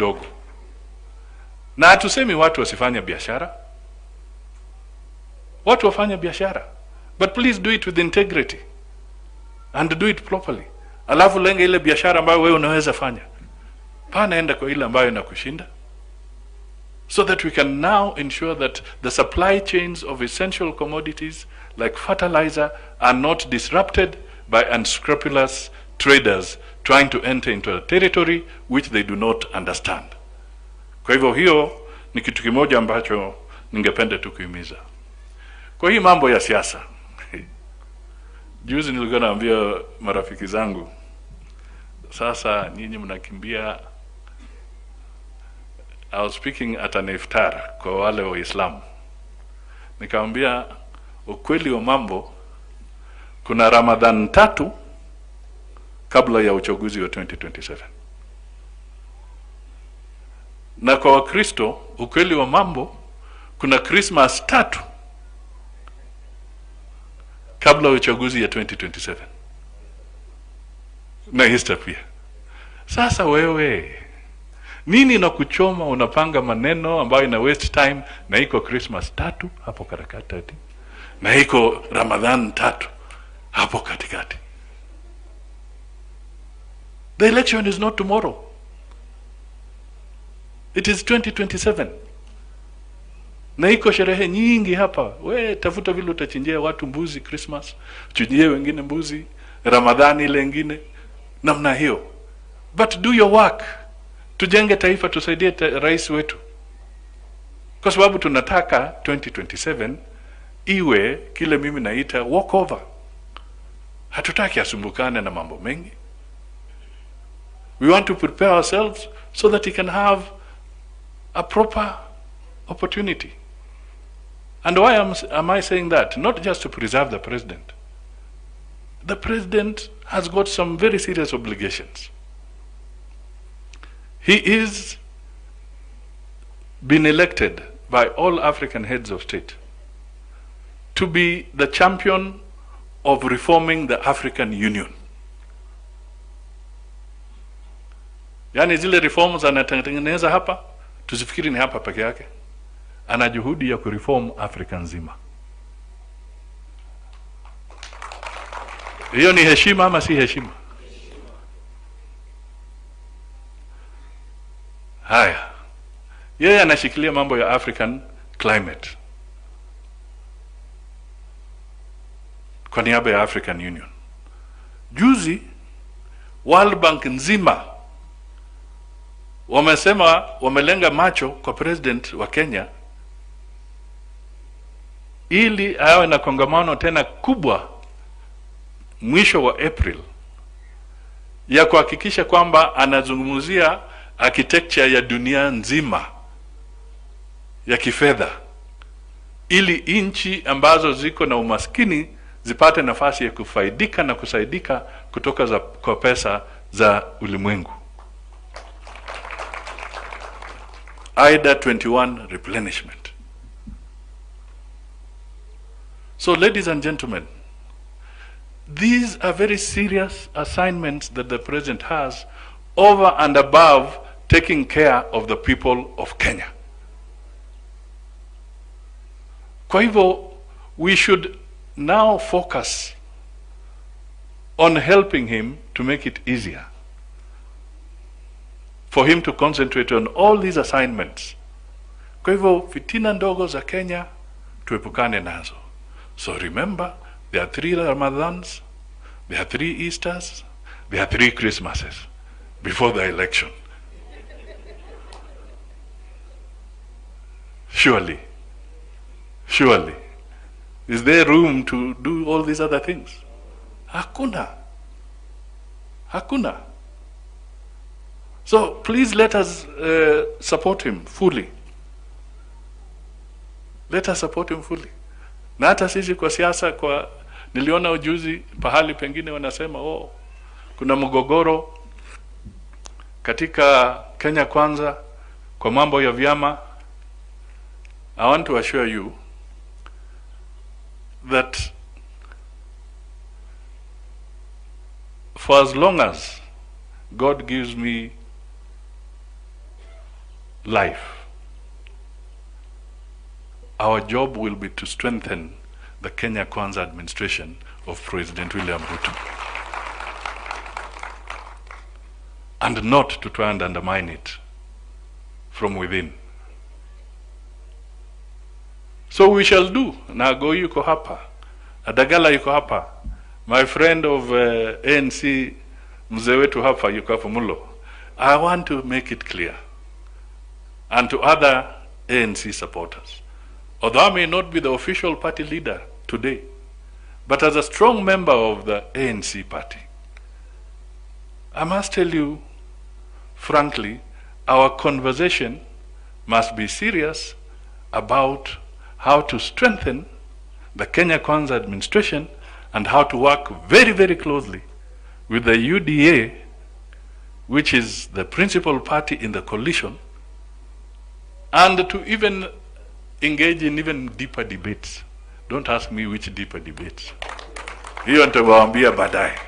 kidogo. Na hatusemi watu wasifanye biashara, watu wafanye biashara, but please do it with integrity and do it properly. Alafu lenga ile biashara ambayo wewe unaweza fanya, pana enda kwa ile ambayo inakushinda, so that we can now ensure that the supply chains of essential commodities like fertilizer are not disrupted by unscrupulous traders trying to enter into a territory which they do not understand. Kwa hivyo hiyo ni kitu kimoja ambacho ningependa tu kuhimiza. Kwa hii mambo ya siasa, juzi nilikuwa naambia marafiki zangu, sasa nyinyi mnakimbia. I was speaking at an iftar kwa wale Waislamu, nikamwambia ukweli wa mambo, kuna Ramadhan 3 kabla ya uchaguzi wa 2027 na kwa Wakristo ukweli wa mambo, kuna Christmas 3 kabla ya uchaguzi ya 2027 na Easter pia. Sasa wewe nini na kuchoma, unapanga maneno ambayo ina waste time, na iko Christmas 3 hapo katikati na iko Ramadhan 3 hapo katikati. The election is not tomorrow. It is 2027. Na iko sherehe nyingi hapa. We tafuta vile utachinjia watu mbuzi Christmas, chinjie wengine mbuzi Ramadhani ile ingine, namna hiyo. But do your work. Tujenge taifa, tusaidie rais wetu, kwa sababu tunataka 2027 iwe kile mimi naita walkover. Hatutaki asumbukane na mambo mengi. We want to prepare ourselves so that he can have a proper opportunity. And why am I saying that? Not just to preserve the president. The president has got some very serious obligations. He is been elected by all African heads of state to be the champion of reforming the African Union. Yani zile reforms anatengeneza hapa, tusifikiri ni hapa peke yake. Ana juhudi ya kureform Afrika nzima. Hiyo ni heshima ama si heshima? Haya, yeye anashikilia mambo ya African climate kwa niaba ya African Union. Juzi World Bank nzima wamesema wamelenga macho kwa president wa Kenya ili awe na kongamano tena kubwa mwisho wa April ya kuhakikisha kwamba anazungumzia architecture ya dunia nzima ya kifedha, ili nchi ambazo ziko na umaskini zipate nafasi ya kufaidika na kusaidika kutoka kwa pesa za ulimwengu. IDA 21 replenishment. So ladies and gentlemen, these are very serious assignments that the president has over and above taking care of the people of Kenya. Kwa hivyo, we should now focus on helping him to make it easier for him to concentrate on all these assignments. Kwa hivyo, fitina ndogo za Kenya tuepukane nazo. So remember, there are 3 Ramadhans, there are 3 Easters, there are 3 Christmases before the election. Surely, surely, is there room to do all these other things? Hakuna. Hakuna. So please let us support him fully. Let us support him fully. Na hata sisi kwa siasa, kwa niliona ujuzi pahali pengine wanasema oh, kuna mgogoro katika Kenya Kwanza kwa mambo ya vyama. I want to assure you that for as long as God gives me life, our job will be to strengthen the Kenya Kwanza administration of President William Ruto, and not to try and undermine it from within. So we shall do. Na Agoi yuko hapa, Adagala yuko hapa, my friend of ANC, mzee wetu hapa yuko hapa Mulo. I want to make it clear, and to other ANC supporters, although I may not be the official party leader today, but as a strong member of the ANC party, I must tell you, frankly, our conversation must be serious about how to strengthen the Kenya Kwanza administration and how to work very, very closely with the UDA, which is the principal party in the coalition, and to even engage in even deeper debates. Don't ask me which deeper debates. Hiyo nitawaambia baadaye.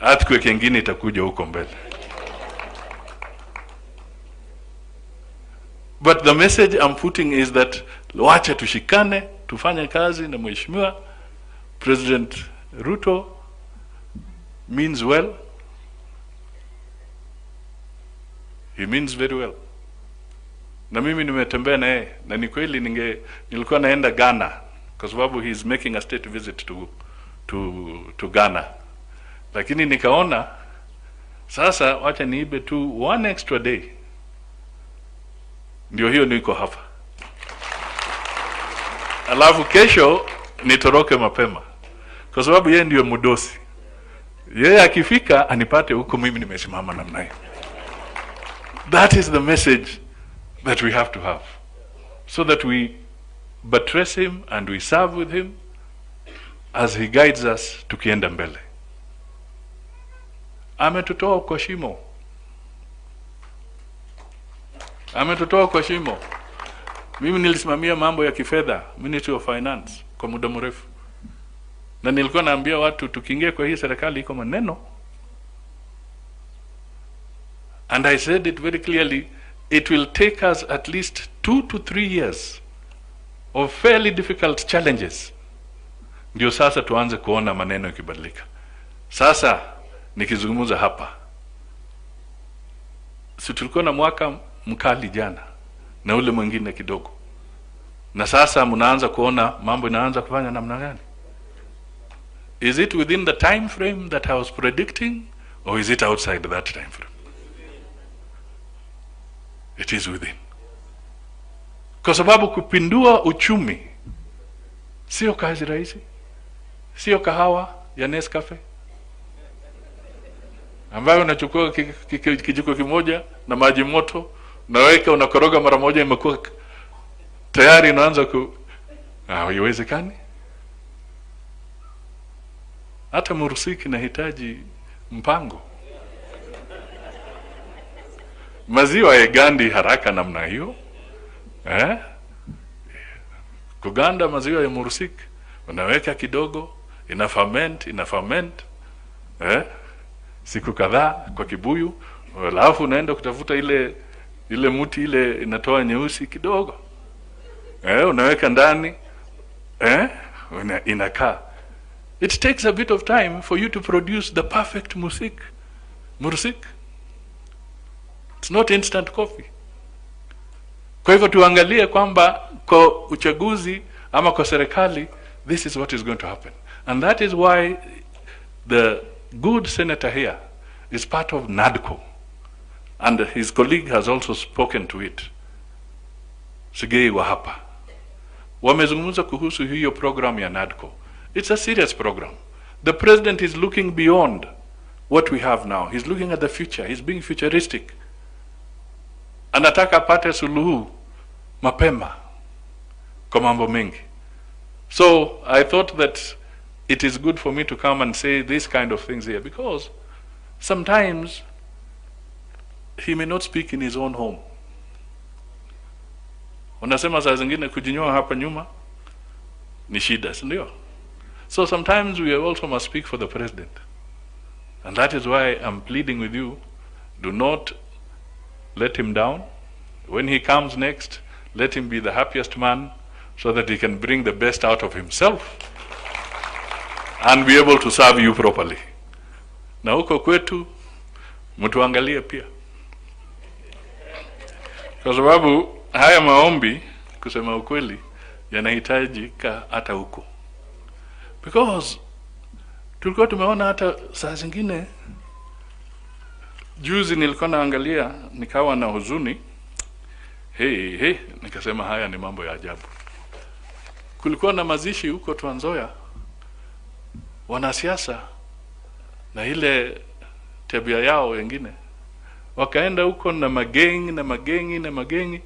Earthquake ingine itakuja huko mbele. But the message I'm putting is that wacha tushikane, tufanye kazi na Mheshimiwa President Ruto means well. He means very well. Na mimi nimetembea na yeye, na ni kweli nilikuwa naenda Ghana kwa sababu he is making a state visit to Ghana. Lakini nikaona sasa wacha niibe tu one extra day. Ndio hiyo niko hapa. Alafu kesho nitoroke mapema, kwa sababu yeye ndiyo mdosi. Yeye akifika anipate huko mimi nimesimama namna hiyo. That is the message that we have to have, so that we buttress him and we serve with him as he guides us tukienda mbele. Ametutoa kwa shimo. Ametutoa kwa shimo. Mimi nilisimamia mambo ya kifedha, Ministry of Finance, kwa muda mrefu. Na nilikuwa naambia watu tukiingia kwa hii serikali iko maneno. And I said it very clearly, it will take us at least 2 to 3 years of fairly difficult challenges. Ndio sasa tuanze kuona maneno yakibadilika. Sasa nikizungumza hapa, si tulikuwa na mwaka mkali jana na ule mwingine kidogo, na sasa mnaanza kuona mambo inaanza kufanya namna gani? Is it within the time frame that I was predicting, or is it outside that time frame? It is within. Kwa sababu kupindua uchumi sio kazi rahisi, sio kahawa ya Nescafe ambayo unachukua kijiko kimoja na maji moto, unaweka, unakoroga mara moja, imekuwa tayari, inaanza ku, haiwezekani. Hata mursiki inahitaji mpango. Maziwa haigandi haraka namna hiyo. Kuganda maziwa ya mursik, unaweka kidogo, ina ferment. Siku kadhaa kwa kibuyu, alafu unaenda kutafuta ile mti ile inatoa nyeusi kidogo. Unaweka ndani. Inakaa. It takes a bit of time for you to produce the perfect mursik. It's not instant coffee. Kwa hivyo tuangalie kwamba kwa uchaguzi ama kwa serikali, this is what is going to happen. And that is why the good senator here is part of NADCO. And his colleague has also spoken to it. Sigei wa hapa. Wamezungumza kuhusu hiyo program ya NADCO. It's a serious program. The president is looking beyond what we have now. He's looking at the future. He's being futuristic. Anataka apate suluhu mapema kwa mambo mengi. So I thought that it is good for me to come and say this kind of things here, because sometimes he may not speak in his own home. Unasema saa zingine kujinyoa hapa nyuma ni shida, si ndio? So sometimes we also must speak for the president. And that is why I'm pleading with you, do not Let him down. When he comes next, let him be the happiest man so that he can bring the best out of himself and be able to serve you properly. Na huko kwetu mtuangalie pia, kwa sababu haya maombi, kusema ukweli, yanahitajika hata huko, because tulikuwa tumeona hata saa zingine. Juzi nilikuwa naangalia nikawa na huzuni, hey, hey, nikasema haya ni mambo ya ajabu. Kulikuwa na mazishi huko Trans Nzoia, wanasiasa na ile tabia yao wengine wakaenda huko na magengi na magengi na magengi,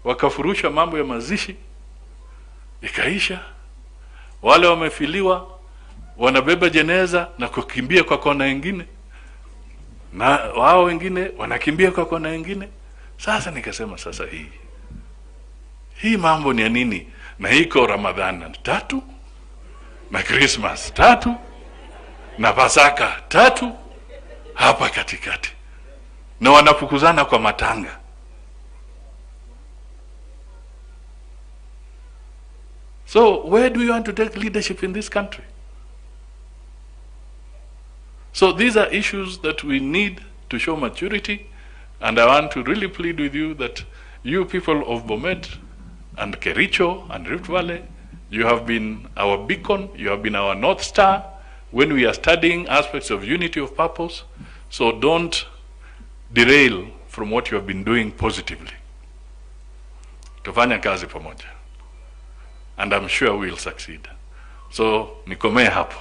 wakafurusha mambo ya mazishi ikaisha. Wale wamefiliwa wanabeba jeneza na kukimbia kwa kona ingine, na wao wengine wanakimbia kwa kona ingine. Sasa nikasema, sasa hii mambo ni ya nini? Na iko Ramadhani 3 na Christmas 3 na Pasaka 3 hapa katikati, na wanafukuzana kwa matanga. So where do you want to take leadership in this country? So these are issues that we need to show maturity, and I want to really plead with you that you people of Bomet and Kericho and Rift Valley, you have been our beacon, you have been our North Star when we are studying aspects of unity of purpose. So don't derail from what you have been doing positively. Tufanye kazi pamoja, and I'm sure we will succeed. So nikomee hapo.